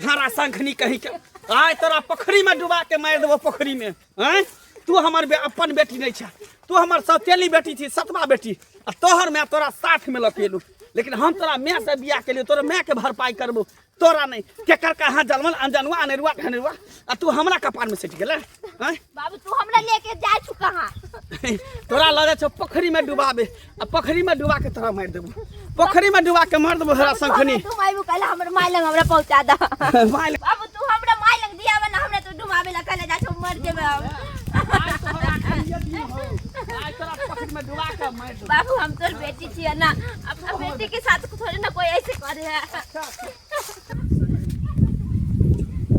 हरा शंखनी कहीं के आय तोरा पोखरी में डुबा के मारि देबो पोखरी में आँय तू हमर अपन बेटी नहीं छे तू हमर सौतेली बेटी छी सतवा बेटी आ तोहर माय तोरा साथ में लऽ के एलू लेकिन हम तोरा माय से बियाह केलियो तोरा माय के भरपाई करबो तोरा नहीं केकर कहाँ जलमल अनजनुआ अनेरुआ घनेरुआ आ तू हमरा कपार में सटि गेलै आँय बाबू तू हमरा लेके जाय छु कहाँ तोरा लऽ जाइ छौ पोखरी में डुबाबे आ पोखरी में डुबा के तोरा मारि देबो पोखरी में डुबा के मार देबो हरा शंखनी तू माइबू कहला हमर माय लग हमरा पहुंचा दा मारि बाबू तू हमरा माय लग दियावे ना हमरा तू डुबावे ला कहला जा छौ मर जेबे हम आइ तोरा पोखरी में डुबा के मारि देबो बाबू हम तोर बेटी छियै ना अपना बेटी के साथ थोड़े ना कोई ऐसे करे है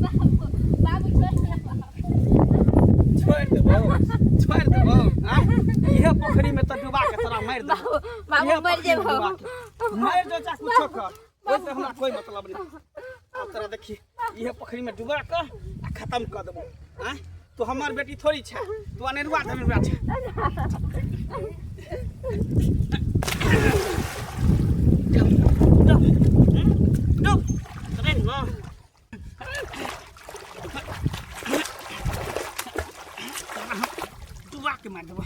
बाबू बाबू छोड़ ना बाबू। छोड़ि देबो छोड़ि देबो आँय? इहे पोखरी में तऽ डुबा के तोरा मारि देबो बाबू बाबू इहे मर पोखरी में जेबो डुबा के। मारि दो चाहे कुछो कर ओहिसँ हमरा कोई मतलब नहीं आब तोरा देखी इहे पोखरी में डुबा के आ खत्म कऽ देबो आँय तू हमर बेटी थोड़ी छै तू अनेरुआ धनेरुआ छै डुब डुब डुब अरे ना डुबा के मार देबो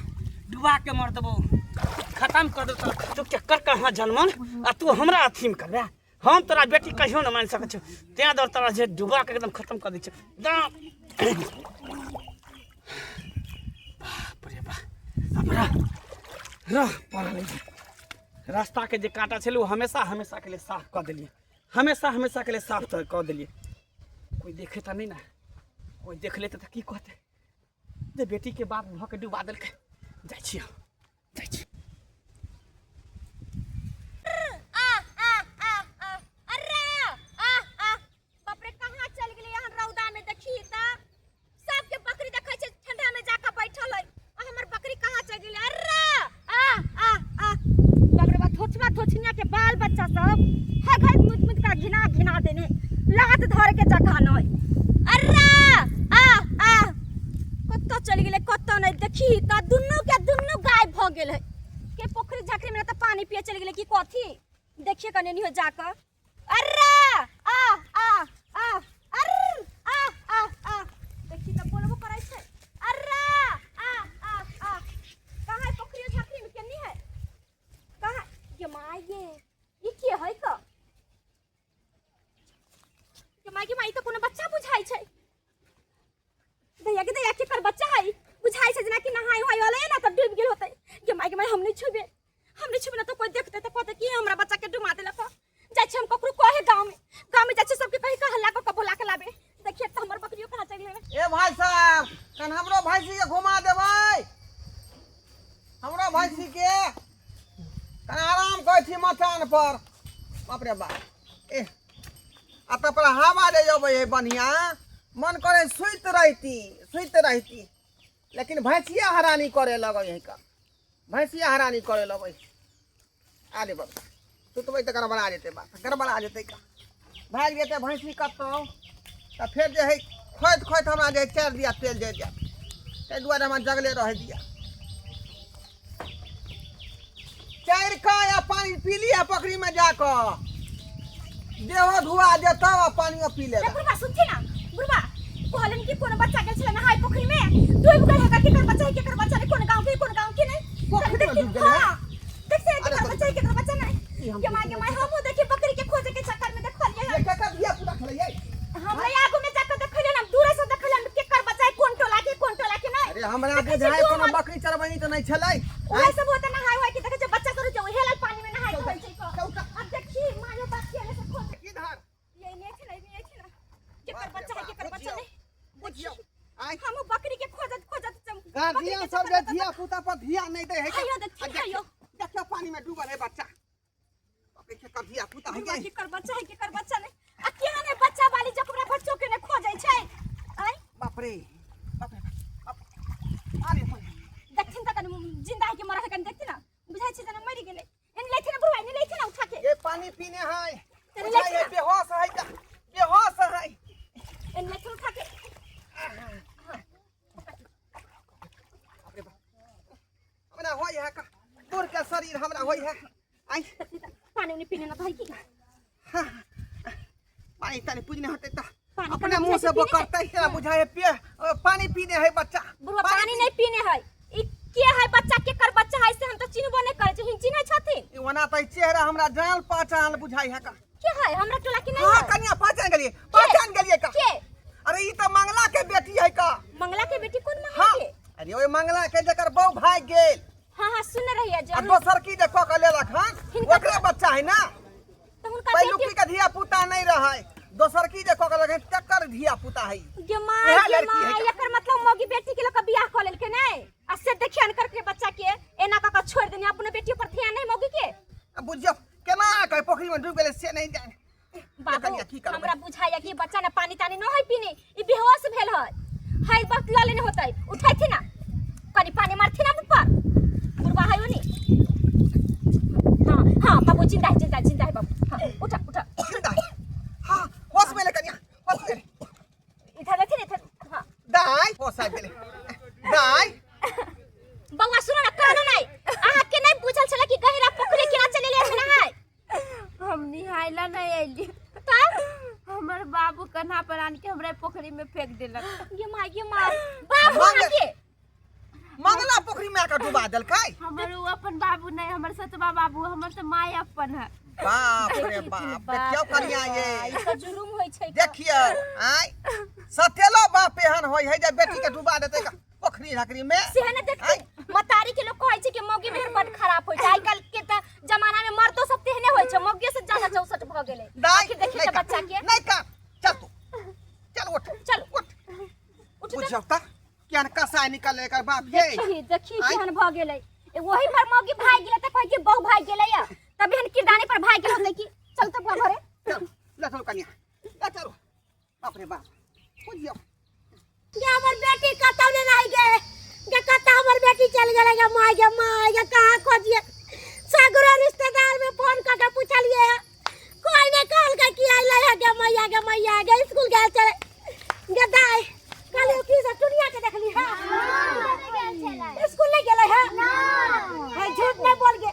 डुबा के मार देबो खत्म कर देबो तोरा तू केकर कहाँ जनमल आ तू हमरा अथीमे करबे हम तोरा बेटी कहियो न मान सकै छौ तें दर तोरा जे डुबा के एकदम खत्म कर दै छौ एकदम बाप रे बाप हमरा रह पड़ल रास्ता के जे कांटा छलै ओ हमेशा हमेशा के लिए साफ कऽ देलियै हमेशा हमेशा के लिए साफ तऽ कऽ देलियै कोई देखे तऽ नहि ने कोई देख लेतै तऽ की कहतै जे बेटीके बाप भऽ के डुबा देलकै जाइ छी हम जाइ छी आ आ आ आ अरे आ आ बाप रे कहाँ चल गेलै यहाँ रौदा में देखी त सबके बकरी देखै छै ठंडा में जाके बैठल है आ हमर बकरी कहाँ चल गेलै अरे आ आ आ बाप रे बाप थोचवा थोचनिया के बाल बच्चा सब हग हग मुत मुत का घिना घिना देने लात धर के जगह नहीं अरे आ आ कतऽ चलि गेलै कतऽ नहि देखी तऽ दुनू के दुनू गायब भऽ गेल है के पोखरि झाखरि में तऽ पानी पिए चलि गेलै कि कथी देखिए कने नहीं हो जाकर अरे आ आ आ अरे आ आ आ देखी तऽ बोलबो करै छै अरे आ आ आ कहाँ है पोखरि झाखरि में केनी है कहाँ ये माय ये ई के है क ये माय के माय तऽ कोनो बच्चा बुझाइ छै दैया के दैया केकर बच्चा है बुझाइ छै जेना कि नहाय उहाय वाला ना तब डूबि गेल होतै गे माय गे माय हम नहीं छुबे हम नहीं छुबे ना तो कोई देखते तो कहते कि हमरा बच्चा के डुमा देलक जाइ छै हम ककरो कहे गाँव में गाँव में जाइ छै सबके कही के हल्ला कऽ के बोला के लाबे देखिए तऽ हमर बकरियो कहाँ चलि गेलै ए भाई साहब कन हमरो भैंसी के घुमा देबै हमरो भैंसी के कन आराम करै छी मचान पर बाप रे बाप ए आ तब पर हवा जे अबै है बढ़िया मन करे सुति रहती सुति रहती लेकिन भैंसिया हरानी करे लगै है का भैंसिया हरानी करे लगै अरे बाप सुतबै तऽ गड़बड़ा जेतै बात गड़बड़ा जेतै का भागि जेतै भैंसी कतहु तऽ फेर जे है खोइत खोइत हमरा जे है चारि दिया तेल जे जायत ताहि दुआरे हमरा जगले रहै दिया चढ़ि कऽ आ पानि पी लिअ पोखरिमे जा कऽ देहो धुआ जेतौ आ पानियो पी लेबै बुढ़बा सुनथिन ना बुढ़बा कहलन कि कोनो बच्चा गेल छलै नहाय पोखरि में डूबि गेल है केकर बच्चा है केकर बच्चा नहीं कोन गांव के कोन गांव के नहीं पोखरि में डूबि गेल है? हां देख से अरे केकर तो- बच्चा है केकर बच्चा नहीं ई हम के माय के माय हमहूँ देखी बकरी के खोजे के चक्कर में देखलियै ये केकर धिया पुता खेलैयै हमरा आगू में जाके देखलियै हम दूरे से देखलियै केकर बच्चा है कोन टोला के कोन टोला के नहीं अरे हमरा देखै छियै बुझाय दू कोनो मन- बकरी चरबैनी तऽ नहि छलै ओहे सब होता नहाय उहाय के देखै छै बच्चा सब जो हेलल पानी में नहाय रहल छै चल, चल। अब देखी मायो बाप के से खोज इधर ये ने छै ने ये छै ना केकर बच्चा है केकर बच्चा नहीं बुझियौ आइ हम बकरी के खोजत खोजत गार्जियन सब जे धिया पुता पर धिया नहि दै है हयो देखी हयो देखियौ पानी में डूबल है बच्चा बाप रे केकर धिया पुता है केकर बच्चा है केकर बच्चा नहीं आ केहन है बच्चा वाली जकरा बच्चो के ने खोजै छै आय बाप रे बाप रे बाप अरे देखथिन त कनी जिंदा है कि मरा है कनी देखथिन ना बुझाइ छै जेना मरि गेलै एने लेथिन बुढ़वा एने लेथिन ना उठा के ये पानी पीने है चल बुझाइ है लेथिन ना। बेहोश है त बेहोश है एने लेथिन उठा के बाप रे बाप हमरा होय है का तोर के शरीर हमरा होय है आई पानी उनी पीने ना भाई की पानी पानी तानी पूजने होते त पानी अपने कहाँ मुंह से से पीने बोकरते है बुझाए पिए पानी पीने है बच्चा। बुढ़वा पानी नहीं पीने है। ई के है बच्चा, के कर बच्चा है से हम तो चिन्हबो नहीं करै छी। हिन चिन्है छथिन? ई ओना त ई चेहरा हमरा जानल पहचानल बुझाई है का। के है? हमरा टोला के नहीं हाँ है। कन्या पहचान गेलिए, पहचान गेलिए का। के? अरे ई त मंगला के बेटी है का। मंगला के बेटी? कोन मंगला हाँ के? अरे ओए मंगला के जकर बहू भाग गेल। हाँ हाँ, सुन रही है जो आ दोसर की जे कऽ के लेलक हन हिनका ओकरे बच्चा है ना। तो हुनका पहिलुकी बेटी के धिया पुता नहीं रहे, दोसर की जे कऽ के लेलक हन तकर धिया पुता है। गे माय इएह गे लड़की है my, का। एकर मतलब मौगी बेटी के लोग बियाह कऽ लेलकै नै आ से देखियन अनकर के बच्चा के एना कऽ के छोड़ि देने, अपने बेटी पर ध्यान नहीं मौगी के। आ बुझियौ केना के पोखरी में डूबि गेलै से नहीं जाने। बाबू कनिया की करबै? हमरा बुझाया कि बच्चा ने पानी तानी न है पीने, ई बेहोश भेल है, है वक्त ल लेने होतै। उठैथि ना, कनी पानी मारथि ना ऊपर, बुढ़वा है ओनी। हाँ हाँ बाबू, जिंदा है, जिंदा है, जिंदा है बाबू। हाँ उठा उठा। जिंदा है। हाँ होश में ले कनिया, होश में ले। इधर लेथिन इधर। हाँ दाई होश आबि गेलै दाई। बौआ सुनो ना, कानो नहीं, अहाँ के नहीं बुझल छला कि गहिरा पोखरे केना चले ले छला है? हम निहाइला नहीं अयली। तब हमर बाबू कन्हा पर आन के हमरा पोखरी में फेंक देलक। ये माय ये माय, बाबू मंगल- अहाँ के मंगला पोखरी में आके डुबा देलकै। हमर उ अपन बाबू नहीं, हमर सतवा बाबू, हमर तो माय अपन है। बाप रे बाप, देखियौ कनिया ये ई तऽ जुलुम होइ छै। देखियौ आय सतेलो बाप एहन होय है जे बेटी के डुबा देतै पोखरी ढकरी में। सेहे ने देखते मतारी के लोग कहै छै कि मौगी मेहर बड खराब होइ छै। आइ काल्हि के तऽ जमाना में मर्दो सब तेहने होइ छै, मौगियो से ज्यादा चौसठ भऽ गेलै। दाई आखिर देखी नहीं तऽ का बच्चा के। नहीं का, चल तू चल, उठ चल। उठ। उठ तऽ। बुझौ त केहन कसाई निकल एकर बाप ये। देखी देखी आइ। केहन भऽ गेलै। ए, वही पर मौगी भागि गेलै तऽ कहै कि बहु भागि गेलै या तब एहन किरदानी पर भागि गेल होतै कि। चल तऽ बुआ घरे। चल ले चलो कनिया, ले चलो। बाप रे बाप, बुझियौ गे हमर बेटी कतौ ने रहि गे, गे कतौ हमर बेटी चल गेलै गे माय, गे माय गे कहाँ खोजिए? सगरो रिश्तेदार में फोन कऽ के पूछलिए, कोई नहीं कहलकै कि अइलै है। गे मैया गे मैया गे, स्कूल गेल चले गे दाई। कहलियै की सब टुनिया के देखली है? स्कूल नहीं गेलै है? है झूठ नहीं बोल गे,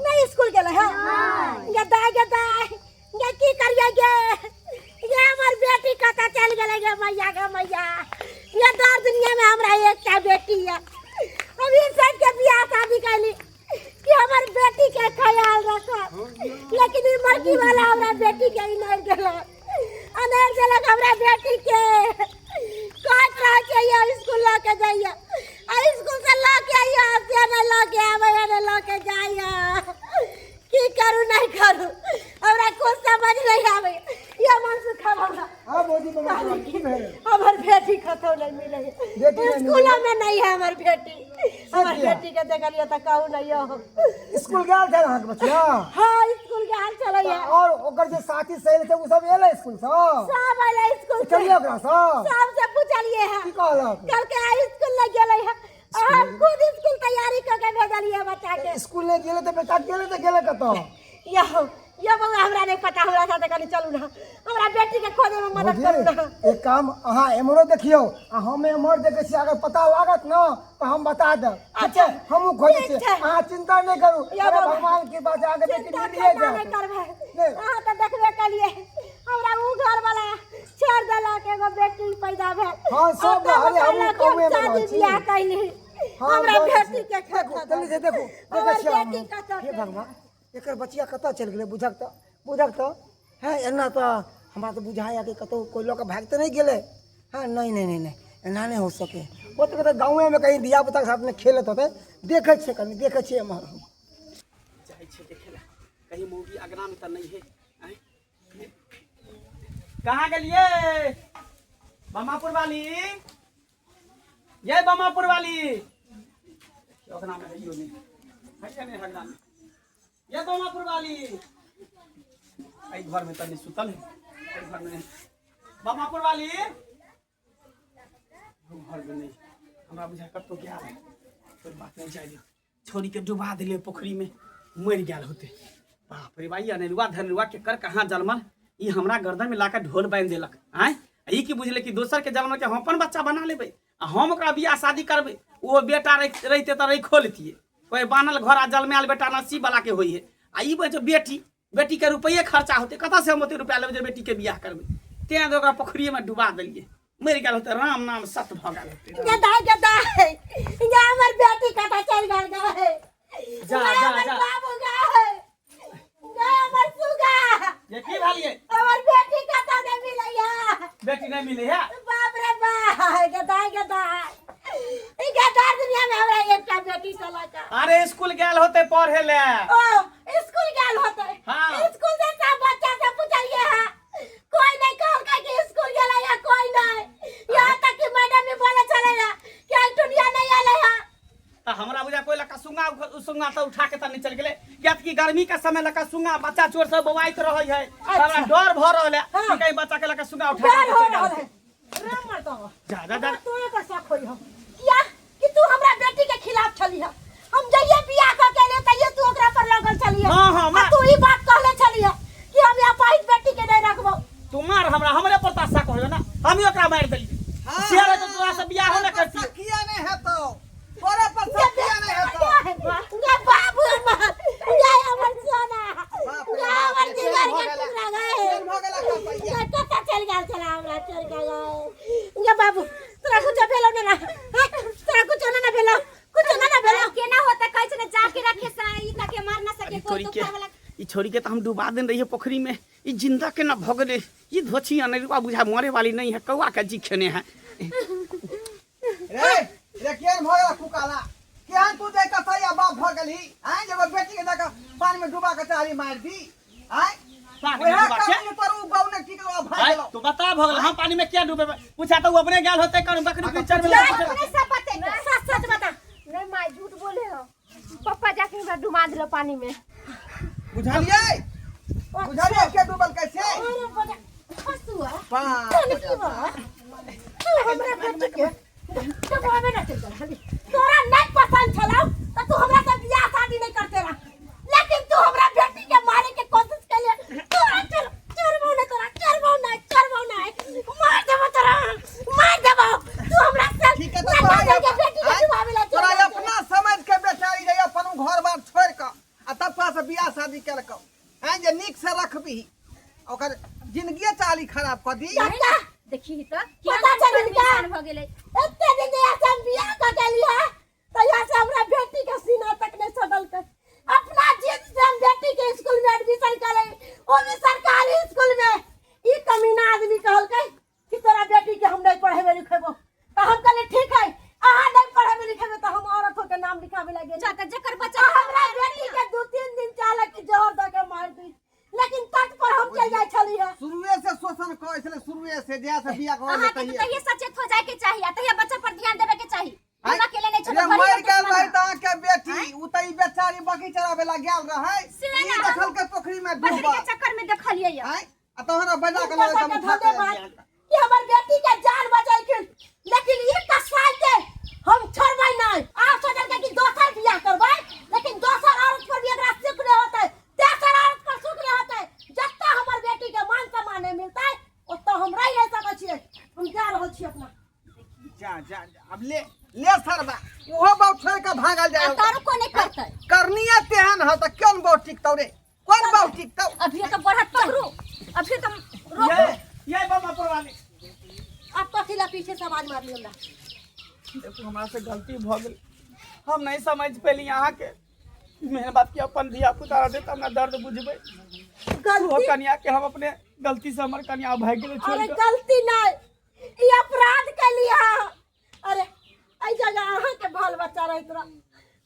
नहीं स्कूल गेलै है गे दाई, गे दाई गे की करिए गे? ये हमर बेटी कतऽ चलि गेलै गे मैया, गे मैया? ये दर दुनिया में हमरा एकटा बेटी है। हम ई सबके बियाह शादी कैली कि हमर बेटी के ख्याल रखब, लेकिन ई मरकी वाला हमरा बेटी के इनर देलक, अनर देलक हमरा बेटी के। कहैत रहै छै ये स्कूल लऽ के जाइए आ स्कूल से लऽ के आइए, से नहि लऽ के आबैए, नहि लऽ के जाइए। की करू नहीं करू, हमरा कुछ समझ नहीं आवे। ये मन सुखा हमरा। हाँ भौजी, बाबा की भेल? हमर बेटी कतौ नहीं मिले। बेटी नहीं स्कूल में नहीं है हमर बेटी। हमर किया? बेटी के देखलिए तऽ कहू नहीं हो। स्कूल गेल छै अहाँके बचिया? हाँ स्कूल के हाल चलैया। और ओकर जे साथी सहेली छै ओ सब एलै स्कूल सँ? सब अयलै स्कूल से। पुछलियै ओकरा सँ? सब से पूछलिए है। की कहलक? कहलकै आइ स्कूल नहीं गेलै है। हम खुद स्कूल तैयारी कऽ के भेजलिए बच्चा के। स्कूल नहि गेलै तऽ बेटा गेलै तऽ गेलै कतऽ? यो यो बौआ, हमरा नहीं पता। हमरा साथे कनि चलू ना, हमरा बेटी के खोजे में मदद करू ना। भौजी, एक काम, अहाँ एम्हरो देखियौ आ हम एम्हर देखै छियै, अगर पता लागत न तऽ हम बता देब। ठीक छै? हमहूँ खोजै ठीक छियै। छै। अहाँ चिंता नहि करू। यौ अरे बाबा। भगवान कृपा से अहाँके बेटी चिंता मिलिए केना नहि जायत। करबै? नहि। अहाँ तऽ देखबे कलिए, हमरा उ घर वाला छोड़ देलक, एगो बेटी पैदा भेल। हाँ, सब आ तब अरे हमहूँ कहलक कि हम गाँवेमे रहै शादी छी। बियाह कैली। हाँ, हमरा जानै बेटी छी। के देखू जल्दी से देखू, देखै हमर छियै बेटी हम। कतऽ हे चलि भगवान, एकर बचिया कतऽ चलि गेलै? बुझक तऽ, बुझक तऽ हैं एना तऽ हमरा तऽ बुझाइए कि कतहु कोइ लऽ कऽ भागि तऽ नहि गेलै। हँ नहि नहि नहि नहि, एना नहि हो सकै। ओ तऽ कतौ गाँवेमे कहीं धियापुताके साथमे खेलैत होतै। देखै छियै, कनि देखै छियै एम्हर हम। जाइ छियै देखै लए, कहीं मौगी अगनामे तऽ नहि है। आँय, कहाँ गेलियै बमापुर वाली? ये बमापुर वाली, अगना में हइयो नहीं, हइये नहीं अगना में। ये बमापुर वाली एहि घर में तनी सुतल है, एहि घर में बमापुर वाली घर में नहीं। हमरा बुझा कतौ गया है। कोई बात नहीं, जाय दियौ। छोरी के डुबा दिले पोखरी में, मरि गेल होते। बाप रे भाई, अनेरुआ धनेरुआ के कर कहाँ जलमल, ई हमरा गर्दन में लाकर ढोल बांधि देलक। आँय, ई की बुझले कि दोसर के जलमल के हम अपन बच्चा बना लेबै आ हम ओकरा बियाह शादी करबै? ओहो बेटा रहिते तऽ रखो लेतियै। कोई बान्हल घर आ जलमायल बेटा नसीब वाला के होइ है। आ ई बच्चा बेटी बेटी के रुपये खर्चा होते कतऽ से हम ओते रुपया लेबै जे बेटी के बियाह करबै तें दुआरे ओकरा पोखरिये में डुबा देलियै मरि गेल होते राम नाम सत भऽ गेल होते गे दाइ गे दाइ गे हमर बेटी कतऽ चलि गेल गे जा गे जा हमर जा बाबू गे गे हमर सुगा ये की भेलियै हमर बेटी कतऽ नहि मिलैया बेटी नहि मिलै है बाप रे बाप गे दाइ गे दाइ ई गे दाइ दुनिया में हमरा एकटा बेटी छलक अरे स्कूल गेल होते पढ़े ले ओ स्कूल गेल होते हाँ। स्कूल से सब बच्चा से पूछलिए है कोई नहीं कहलकै कि स्कूल गेलै है कोई नहीं यहाँ तक कि मैडम भी बोले चले है कि आज दुनिया नहीं आले है तऽ हमरा बुझा कोई लका सुंगा सुंगा तऽ उठा के तऽ नहीं चल गेलै किया कि गर्मी के समय लका सुंगा बच्चा चोर सब बौआइत रहै है हमरा डर भऽ रहल है कि कहीं बच्चा के लका सुंगा उठा डर के हो चलि रहल गेल। है रे मर्दवा जा जा जा तोरे पर शक होई हम किया कि तू हमरा बेटी के खिलाफ छली है हम जइए बियाह क के ले तइए तू ओकरा पर लगल छली है हाँ, हाँ, आ मार। तू ई बात कहले छली है कि हम यहाँ पाहित बेटी के नहीं रखबो तू मार हमरा हमरे पर तऽ शक होयो ना हम ही ओकरा मारि देलियै हाँ, से रहे तऽ तोरा से बियाहो नहि तोरे पर करतियै शक किया नहीं हेतौ तोरे पर शक किया नहीं हेतौ गे बाबू हमर गे हमर सोना बाप रे गे बाप, हमर केहन जिगर भऽ के गेला? टुकड़ा गे केहन भऽ गेला कपैया? गे कतऽ चलि गेल छला हमरा चलि गेल गे बाबू तोरा कुछो भेलौ ने ना हैं? तोरा कुछो ने ना भेलौ कुछो ने ना भेलौ केना होता कहै छै ने जाके रखे सा ई तक के मार ना सके ई कोई छोरी तो के ऊपर वाला ई छोरी के तऽ हम डुबा देने रहियै पोखरी में ई जिंदा केना भऽ गेलै ई धोछी अनेरुआ बुझा मरे वाली नहीं है कौआ के जी खेने है रे रे केहन भऽ गेला कुकाला केहन तू जाय कसैया बाप भऽ गेलही आँय जब बेटी के जाके पानी में डुबा के चारी मारि दी आँय पानी में वएह डुबा के? करनी पर उ गौ ने ठीक रहो भाग आय, गेलौ तू बता भऽ गेल हम पानी में किया डूबेबै पूछा तऽ उ अपने गेल होतै कन बकरी उकरी चरबै लए नहीं, अपने सब बतेतै सच सच बता नहीं माय झूठ बोले हो पप्पा जाके हमरा डुबा दिलो पानी में बुझलियै बुझलियै के डूबल कैसे अरे बड़ा हंसुआ बाप तोने की बा तू हमरा बेटी के दबावे ना चल गेल तोरा नहीं पसंद छलौ त तू हमरा से बियाह शादी नहीं करते रह लेकिन तू हमरा बेटी के मारे के कोशिश कैले तोरा चल चरबो ना तोरा चरबो ना चरबो ना मार देबो तोरा मार देबो तू हमरा से ठीक है तो ना तोरा के बेटी के आँय? डुबावे ला चल तोरा गेल। अपना समझ के बेचारी जे अपन उ घर बार छोड़ के आ तब तोरा से बियाह शादी केलकौ आँय जे नीक से रखबही ओकर जिंदगिए चाली खराब कऽ दी चाचा देखी त पता चलल का? भऽ गेलै एते दिन जे यहाँ से हम बियाह कऽ के लिया तो यहाँ से हमरा बेटी के सीना तक नहीं सटलकै अपना जिद से हम बेटी के स्कूल में एडमिशन करे वो भी सरकारी स्कूल में ई कमीना आदमी कहलकै कि तोरा बेटी के हम नहीं पढ़ेबे लिखेबो तो हम कहलिए ठीक है अहाँ नहीं पढ़ेबे लिखेबे तो हम औरत होके नाम लिखाबे लगे जा त जकर बच्चा आ हमरा बेटी के 2-3 दिन चाहलक कि जहर दऽ के मार दी लेकिन तट पर हम चल जाइ छली है शुरुए से शोषण करै छलै शुरुए से जहिया से बियाह कऽ अहाँ के त तहिये सचेत हो जाए के चाही आ तहिया बच्चा पर ध्यान देवे के चाही हम अकेले नहीं छोड़ब रे घरे मरि गेल दुश्मन रहै है। तऽ अहाँके बेटी उ तऽ ई बेचारी बकरी चराबै ला गेल रहै से ई ना। देखलकै पोखरी में बकरी डूबल के चक्कर में देखलियै यऽ आँय आ तहन बजा के लऽ हुनकर गेल सबके उठा के धन्यवाद लऽ गेल। कि हमर बेटी के जान बचेलखिन लेकिन ई कसाई के हम छोड़बै नहीं आप सोचलकै कि दोसर बियाह करबै लेकिन दोसर औरत पर भी एकरा सुख नहीं होतै तेसर औरत पर सुख नहीं होतै जतऽ हमर बेटी के मान सम्मान नहीं मिलतै ओतऽ हम रहि नहीं सकै छियै हम जा रहल छी अपना जा जा जा, अब ले ले सरबा ओहो बाप छोड़ के भागल आ जाय तारो को नहीं करतै करनीय तेहन ह त केन बाप टिकतौ रे कोन बाप टिकतौ अभी तो बढ़त पकड़ू अभी तो रोकू ये ये बाबा परवाली आप कथी ला पीछे से आवाज मारली हमरा देखू हमरा से गलती भऽ गेल हम नहीं समझ पेली अहाँके मेन बात कि अपन धिया पुता रहतै तऽ हमरा दर्द बुझबै ओहो गलती कनिया के हम अपने गलती से हमर कनिया भागि गेलै छोड़ि अरे कऽ गलती नहीं ई अपराध कैली अहाँ अरे एहि जगह अहाँके बाल बच्चा रहैत रह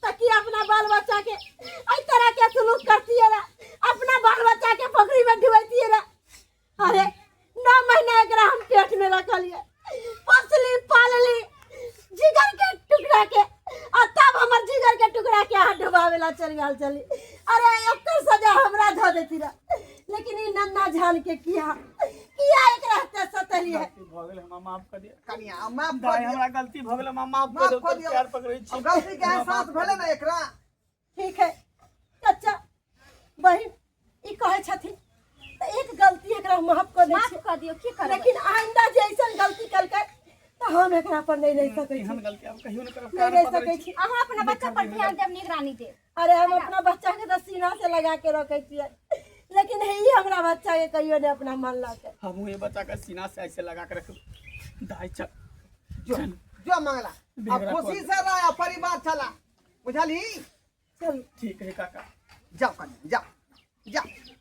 तऽ की अपना बाल बच्चा के एहि तरह के सलूक करतियै रह अपना बाल बच्चा के पोखरी में डुबैतियै रह अरे 9 महीना एकरा हम पेट में रखलियै पोसली पालली जिगर के टुकड़ा के आ तब हमर जिगर के टुकड़ा के अहाँ डुबावे ला चल गेल चली अरे ओकर सजा हमरा धऽ देती रह लेकिन ई नन्ना झाल के किया किया एकरा एते सतेलियै गलती भऽ गेल हमरा माफ कऽ दिअ कनिया माफ कऽ दाइ दियौ हमरा गलती भऽ गेल हमरा माफ कऽ माफ दिअ कऽ दियौ पैर पकड़ै छी अब गलती के एहसास भेलै ने एकरा ठीक है चाचा बहिन ई कहै छथिन तऽ एक गलती एकरा माफ कऽ दै माफ छियै कऽ दियौ की करबै लेकिन आइंदा जे ऐसन गलती केलकै तऽ हम एकरा पर नहि रहि सकै छी एहन गलती आब कहियो नहि करब नहि कान रहि पकड़ै सकै छी छी अहाँ अपना बच्चा पर ध्यान देब निगरानी देब अरे हम अपना बच्चा के तऽ सीना से लगा के रखै छियै लेकिन हे हमरा बच्चा के कहियो नहीं अपना मानलक। हमहूँ ये बच्चा का सीना से ऐसे लगा के रख दाई। चल। जो। चल। जो मंगला, अब भेगड़ा। खुशी से रह आ परिवार चला, बुझलही? चल। ठीक है काका। जाओ कन्या, जाओ जाओ।